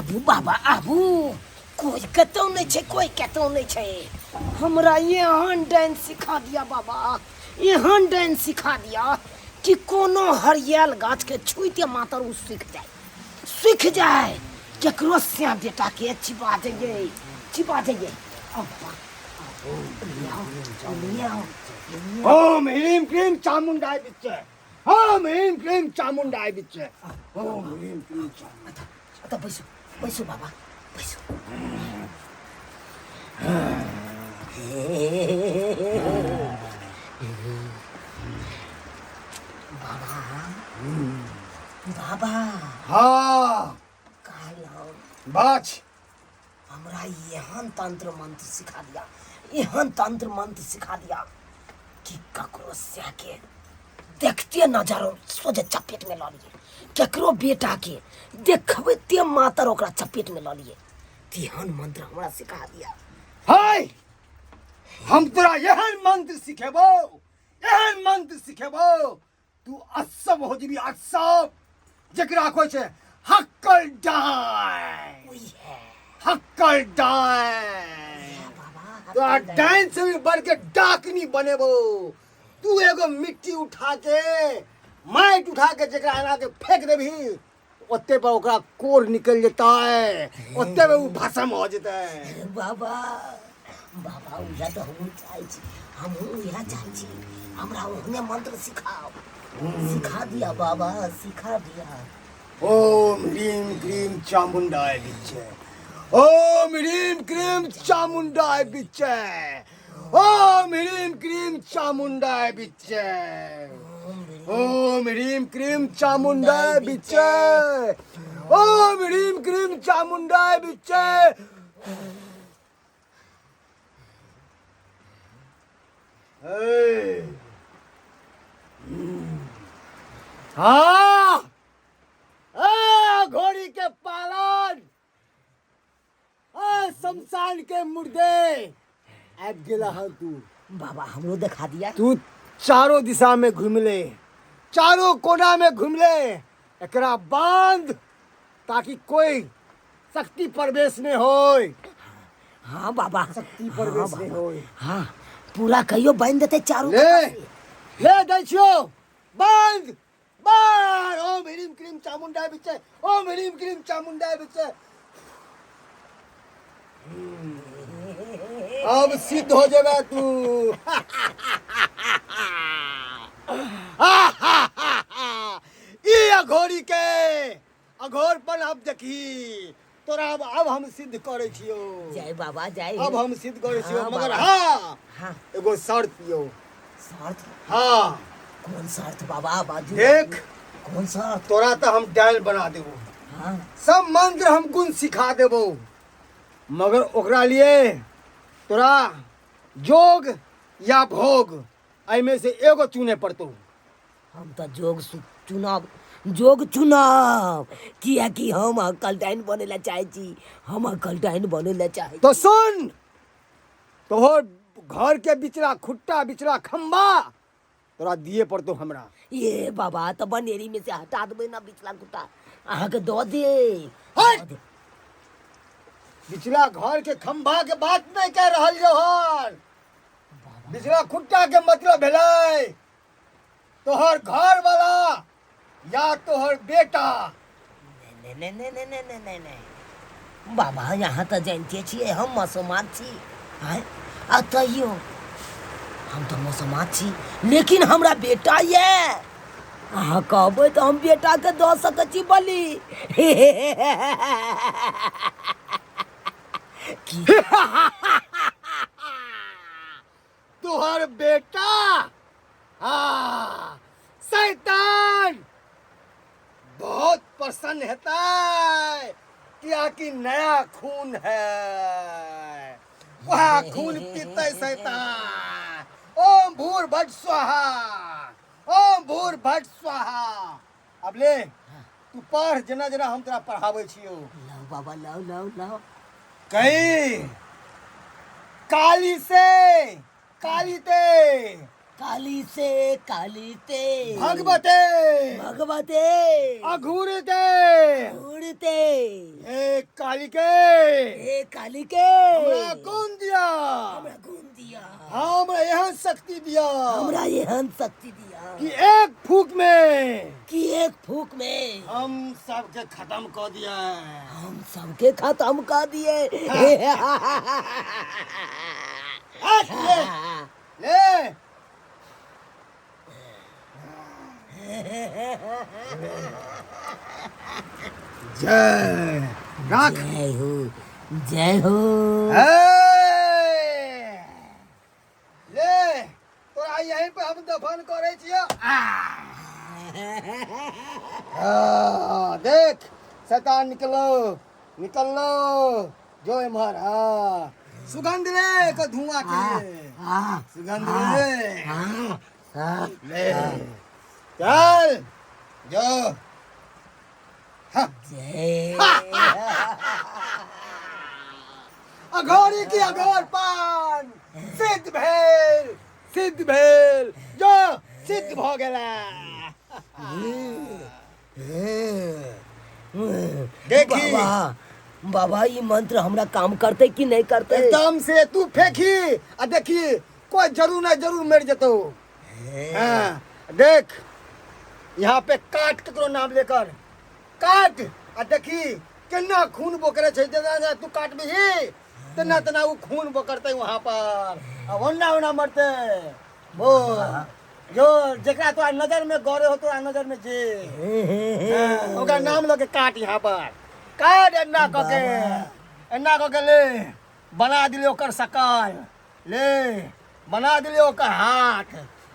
आबू बाबा आबू, कोई कतौ नहि छै, कोई कतौ नहि छै। हमरा एहन डांस सिखा दिया बाबा, एहन डांस सिखा दिया कि कोनो हरियल गाछ के छुइते मातर ओ सूखि जाय, सूखि जाय। केकरो से बेटा के चिबा जइयै, चिबा जइयै। आउ बाबा, आबू, लियाउ, लियाउ, लियाउ। ओम ह्रीं क्लीं चामुण्डाय विच्चे, ओम ह्रीं क्लीं चामुण्डाय विच्चे, ओम ह्रीं क्लीं चामुण्डाय। अतः बैसू, बैसू बाबा, बैसू। बाबा, बाबा। हाँ। कहलहुँ। बाछ। हमरा एहन तंत्र मंत्र सिखा दिया, एहन तंत्र मंत्र सिखा दिया कि ककरो के देखते नजर सोझे चपेट में लऽ लिए, केकरो बेटा के देखबे ते मातर ओकरा चपेट में लऽ लिए, तेहन मंत्र हमरा सिखा दिया। हाय, हम तोरा एहन मंत्र सिखेबो, एहन मंत्र सिखेबो तू असब हो जेबी, असब, जकरा कहै छै हक्कल डाइन। हक्कल डाइन। तोरा डाइन से भी बढ़ के डाकनी बनेबो। तू एगो मिट्टी उठा के, माटि उठा के जकरा एना के फेंक देबही, ओते पर ओकरा कोर निकल जेतै, ओते में उ भस्म हो जेतै। बाबा, बाबा, उएह तऽ हमहूँ चाहै छी, हमहूँ उएह चाहै छी। हमरा ओहने मंत्र सिखाओ, सिखा दिया बाबा, सिखा दिया। ओम ह्रीं क्रीं चामुण्डाय विच्चे, ओम ह्रीं क्रीं चामुण्डाय विच्चे, ओम ह्रीं क्रीं चामुण्डाय विच्चे, ओम ह्रीं क्रीं चामुण्डाय विच्चे, ओम ह्रीं क्रीं चामुण्डाय विच्चे। हाँ, घोड़ी के पालन, आ शमशान के मुर्दे, आबि गेला हन तू। बाबा, हमरो देखा दिया। तू चारों दिशा में घुमले, चारों कोना में घुमले, एकरा बांध ताकि कोई शक्ति प्रवेश नहीं होय। हाँ बाबा। शक्ति प्रवेश नहीं होय। हाँ, पूरा कहियो बांध देते चारों। ले ले, दै छियो, बांध, बांध। ओम ह्रीं क्रीं चामुंडा बिचे, ओम ह्रीं क्रीं चामुंडा बिचे। अब सिद्ध हो जेबे तू। ई अघोरी के अघोर पर अब देखी तोरा। अब हम सिद्ध करै छियो। जय बाबा, जय। अब हम सिद्ध करै छियो। हाँ, मगर बाबा। हाँ। हाँ। एगो शर्त यो। शर्त? हाँ। कौन शर्त बाबा, बाजू। देख। कौन शर्त? तोरा तो हम डायल बना देबो। हाँ। सब मंत्र हम गुण सिखा देबो, मगर ओकरा लिए तोरा जोग या भोग एहिमे से एगो चुने पड़तो। हम तऽ जोग चुनब, जोग चुनब, किएकि हम अकल डाइन बनै लए चाहै छी, हम अकल डाइन बनै लए चाहै। तो सुन, तोहर घर के बिचला खुट्टा, बिचला खम्बा तोरा दिए पड़तो हमरा। ये बाबा, तऽ बनेरी में से हटा देबै ना बिचला खुट्टा, अहाँके दऽ दे। हट! बिचला घर के खम्भा के बात नहीं कह रहल जोहर, बिचला खुट्टा के मतलब भेलै तोहर घर वाला या तोहर बेटा। नहीं नहीं नहीं नहीं नहीं नहीं नहीं नहीं बाबा, यहाँ तऽ जानिते छियै हम मसोमात छी। आँय, आ तैयो हम तऽ मसोमात छी, लेकिन हमरा बेटा यऽ, अहाँ कहबै तऽ हम बेटाके दऽ सकै छी बलि। की तोहर बेटा? हाँ, शैतान बहुत प्रसन्न हेतै, कियाकि नया खून है, वह खून पीतै शैतान। ओम भूर भट स्वाहा, ओम भूर भट स्वाहा। अब ले, तू पढ़ जेना जेना हम तोरा पढ़ाबै छियौ। लाओ बाबा, लाओ लाओ लाओ। कही, काली से काली ते, काली से काली ते, भगवते, भगवते, अघूरते, उड़ते, हे काली। काली के, हे काली के, हमरा गुण दिया, हमरा गुण दिया, हमरा एहन शक्ति दिया, हमरा एहन शक्ति दिया कि एक फूक में, कि एक फूक में हम सबके खत्म कर दिया, हम सबके खत्म कर दिए। ले, ले। जय राख। जय हो, जय हो। ए, ले तोरा यहीं पे हम दफन करे छियो। आ, देख शैतान निकलो, निकलो जो एम्हर। हाँ, सुगंध ले के धुआं के, सुगंध ले, ले चल जो। हाँ। जय अघोरी की अघोर पान सिद्ध भेल, सिद्ध भेल, जो सिद्ध भ गेला। देखी। बाबा, बाबा, ई मंत्र हमरा काम करते कि नहीं करते? एकदम से तू फेंकी आ देखी कोई जरूर ना जरूर मर जतो। हाँ, देख यहाँ पे काट ककरो नाम लेकर काट आ देखी केना खून बोकरे छै। जेना जेना तू काटबिही तेना तेना ओ खून बोकरतै वहाँ पर आ ओना ओना मरतै। बोल जो जेकरा तोरा नजर में गौरे हो, तोरा नजर में जे, हाँ, ओकरा नाम लऽ के काट यहाँ पर काट, एना कऽ के, एना कऽ के ले बना दिले ओकर शकल, ले बना दिले ओकर हाथ,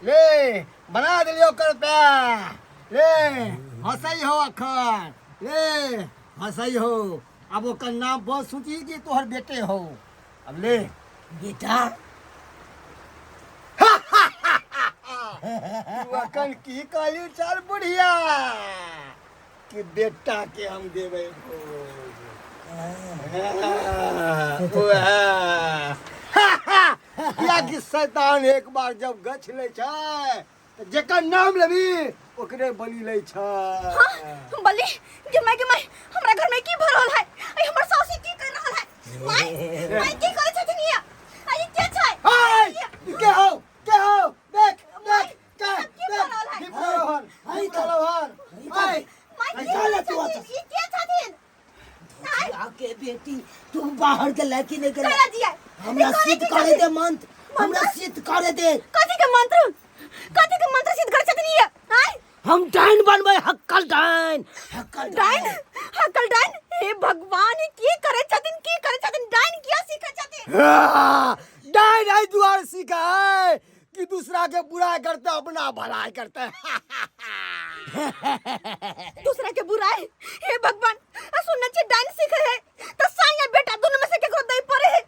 ले बना दिले ओकर पैर, ले हंसै हो अखन, ले हंसै हो। अब ओकर नाम बहुत सोची कि तोहर बेटे हो। अब ले बेटा, तू अखन की कहली चल बुढ़िया कि बेटा के हम देबै भोज। कियाकि शैतान एक बार जब गछ लै छै तऽ जेकर नाम लेबी ओकरे बलि लै छै। बलि गे my, गे my, हमरा घर में की भ रहल है? आई हमर सासु की कर रहल है? My, my, की करै छथिन हिया? आई के छै? हाय, के हो, के हो? देख देख के, की देख भऽ रहल है? की भऽ रहल, की भऽ रहल? हाय, my, की चल करै तू छथिन? ई के छथिन? आके बेटी, तू बाहर के लड़की नहीं गेला। चला जिया हमरा सिद्ध करे दे मंत्र, हमरा सिद्ध करे दे। कथी के मंत्र? कथी के मंत्र सिद्ध करै छथिन हिया? आय हम डाइन बनबै, हक्कल डाइन, हक्कल। डाइन, हकल डाइन। हे भगवान, ई की करै छथिन? की करै छथिन? डाइन किया सीखै छथिन? डाइन एहि दुआरे सीखा है कि दूसरा के बुराई करते अपना भलाई करते। दूसरा के बुराई? हे भगवान, आ सुनने छी डाइन सीखे है त साइया बेटा दोनों में से केकरो दई पड़े है।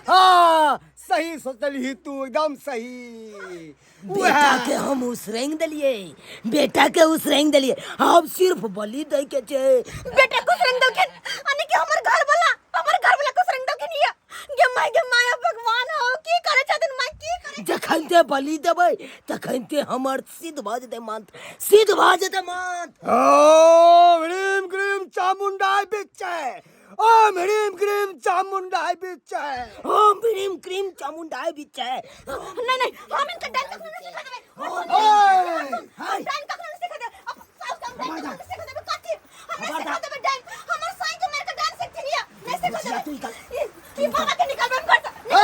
हाँ, सही सोचली तू, एकदम सही। बेटा के हम उसरेंग देलिए, बेटा के उसरेंग देलिए, अब सिर्फ बलि दै के छै। बेटा को रंग दलखिन अने कि हमर घर वाला, हमर घर वाला को रंग दलखिन हिया? गे my, गे my, भगवान हो, की करे छथिन my, की करे? जखन ते बलि देबै तखन ते हमर सिद्ध भऽ जेतै मंत्र, सिद्ध भऽ जेतै मंत्र। ओम ह्रीम क्रीम चामुंडाय बिच्चे, ओम ह्रीम क्रीम चामुंडाय बिच्चे, ओम ह्रीम क्रीम चामुंडाय बिच्चे। नहीं नहीं, हम इनका डाइन कखनो नहीं सिखा देबै। ओए! हाय। डाइन कखनो नहीं सिखा देबै। अब साउस के हम डाइन कखनो नहीं सिखा देबै। कथी हम नहीं सिखा देबै डाइन? हमर साई के मार के डाइन सिखथिन हिया? नहीं सिखा बुझिया तू देबै। निकल। ई बाबा के निकालबै हम घर से। ए,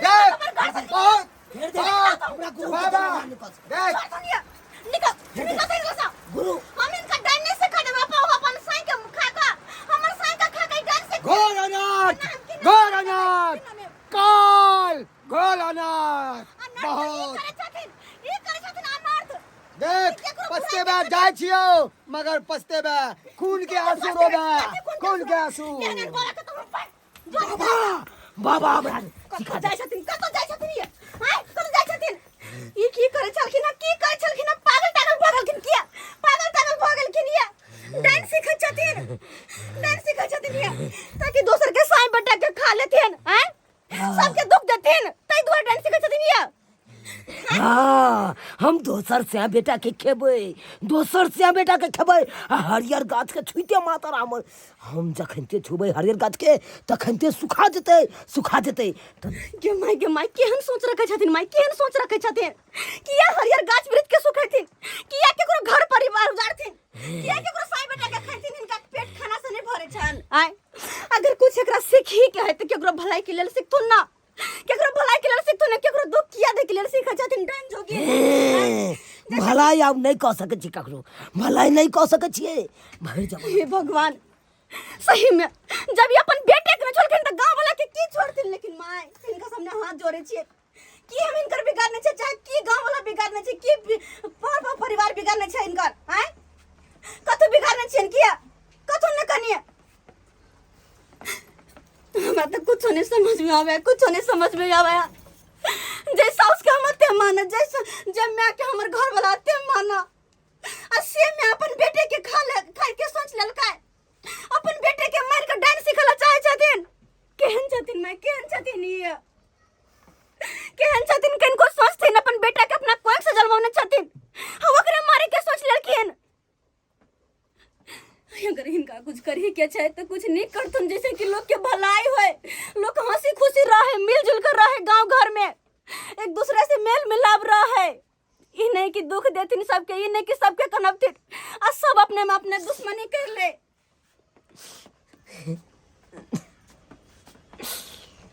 देख, हमर घर से बहुत, फेर दे बहुत, हमरा गुरु के बाबा, दरबार निकल। देख, छोड़ सुनिया, निकल, निकल सही से। गुरु, हम इनका डाइन नहीं सिखा देबै। अपन अपन साई के खा का, हमर साई का खा के डाइन सिख। घोर अनाथ, घोर अनाथ, काल, घोर अनाथ, बहुत। ई करे छथिन, ई करे छथिन अनर्थ। देख, पछतेबे जाइ छियौ, मगर पछतेबे, खून के आंसू रोबे, खून के आंसू। एहन बोला के तुम पर बाबा, बाबा, हमरा कतऽ जाइ छथिन? कतऽ जाइ छथिन ये? आँय, कतऽ जाइ छथिन? ई की करै छलखिन हँ? की करै छलखिन हँ? पागल तागल भऽ गेलखिन किया? पागल तागल भऽ गेलखिन ये? डाइन सीखै छथिन, डाइन सीखै छथिन ये ताकि दोसर के साई बटा के खा लेथिन। आँय, सबके दुख देथिन, ताहि दुआरे डाइन सीखै छथिन ये। हाँ, हम दोसर से बेटा के खेबै, दोसर से बेटा के खेबै। आ हरियर गाछ के छुइते मातर हमर, हम जखनते छुबै हरियर गाछ के तखनते सुखा जेतै, सुखा जेतै। तऽ गे माय, गे माय, केहन सोच रखै छथिन माय, केहन सोच रखै छथिन। किया हरियर गाछ वृक्ष के सुखेथिन? किया केकरो घर परिवार उजाड़थिन? किया केकरो साई बेटा के खाथिन? हिनका पेट खाना से नहीं भरे छन। आय अगर कुछ एकरा सीखी के है तो केकरो भलाई के लेल सीखथुन ना, केकरो भलाई के लेल सीखथुन ना, केकरो दुख किया दे के लेल सीखै छथिन डाइन जोगी। ए, भलाई आब नहीं कह सकै छी, ककरो भलाई नहीं कह सकै छियै भरि जमाना। हे भगवान, सही में जब ये अपन बेटे के न छोड़खिन त गांव वाला के की छोड़थिन। लेकिन माय हिनका सामने हाथ जोड़े छियै की हम हिनकर बिगाड़ने छै, चाहे की गांव वाला बिगाड़ने छै, की पर पर परिवार बिगाड़ने छै हिनकर। आय कथू बिगाड़ने छियन? किया कथू न कनिए? हमरा तो कुछो नहीं समझ में आवे, कुछो नहीं समझ में आवे। जे साउस के हम ते माना, जे जे माय के हमर घर वाला ते माना, आ से मैं अपन बेटे के खा ले, खाए के सोच लेलकै, अपन बेटे के मार के डांस सिखला चाहे छथिन। केहन छथिन मैं, केहन छथिन ई, केहन छथिन? किनको सोचथिन अपन बेटा के अपना कोख से जलवाने छथिन, हम ओकरे मारे के सोच लेलखिन। अगर हिनका कुछ करही के छै तो कुछ नीक करथुन, जैसे कि लोग के भलाई होए, लोग हंसी खुशी रहे, मिलजुल कर रहे, गांव घर में एक दूसरे से मेल मिलाप रहे। ई नहीं कि दुख देथिन सबके, ई नहीं कि सबके कनबथिन आ सब अपने में अपने दुश्मनी कर ले।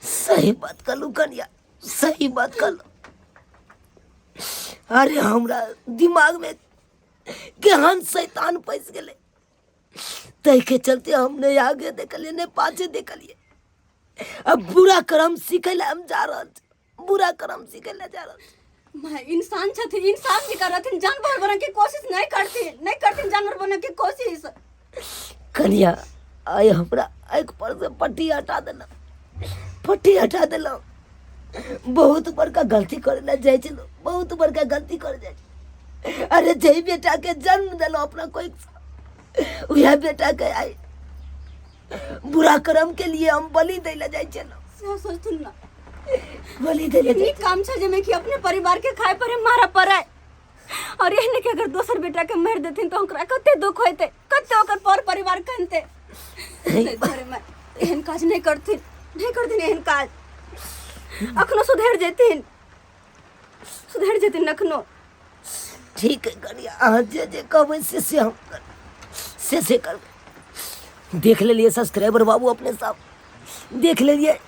सही बात कहलू कनिया, सही बात कहलू। अरे हमरा दिमाग में केहन शैतान पैस गेलै, ताहिके चलते हम नहि आगे देखलियै नहि पाछे देखलियै। अब बुरा कर्म सीखै लए हम जा रहल छी, बुरा कर्म सीखै लए जा रहल छी। माय इंसान छथिन, इंसान जी करथिन, जानवर बने के कोशिश नहीं करथिन, नहीं करथिन जानवर बने के कोशिश। कनिया आइ हमरा आँखि पर से पट्टी हटा देलहुँ, पट्टी हटा देलहुँ। बहुत बड़का गलती करे लए जाइ छलहुँ, बहुत बड़का गलती करे जाइ छलहुँ। अरे जाहि बेटाके जन्म देलहुँ अपना कोखिसँ, उएह बेटाके आइ बुरा कर्म के लिए हम बलि दै लए जाइ छलहुँ। सेहो सोचथुन ना, बलि दै लए जाइ। नीक काम छै जाहिमे कि अपने परिवार के खाए पड़े मारऽ पड़े, और एहने के अगर दोसर बेटा के मारि देथिन तऽ ओकरा कते दुख होइतै, कते ओकर पर परिवार कनतै। ताहि दुआरे माय एहन काज नहि करथिन, नहि करथिन एहन काज। अखनो सुधरि जेथिन, सुधरि जेथिन अखनो। ठीक है कनिया, अहाँ जे जे कहबै से से हम करबै, से से करबै। देख लेलियै सब्सक्राइबर बाबू, अपने सब देख लेलियै।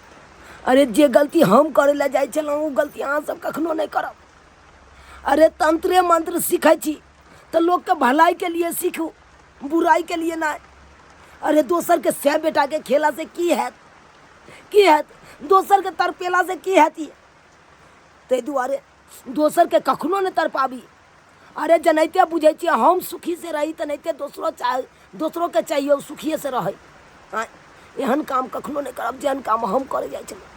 अरे जे गलती हम करै लए जाइ छलहुँ ओ गलती अहाँ सब कखनो नहि करब। अरे तंत्रे मंत्र सीखै छी तऽ लोकके भलाइके लिए सीखू, बुराइके लिए नहि। अरे दोसरके सै बेटाके खेलासँ की हैत, की हैत? दोसरके तड़पेलासँ की हैत? ई ताहि दुआरे दोसरके कखनो नहि तड़पाबी। अरे जेनाहिते बुझै छियै हम सुखी से रही तेनाहिते दोसरो चाहे, दोसरोके चाहिए ओ सुखिए से रहै। आँय, एहन काम कखनो नहि करब जेहन काम हम करै जाइ छलहुँ।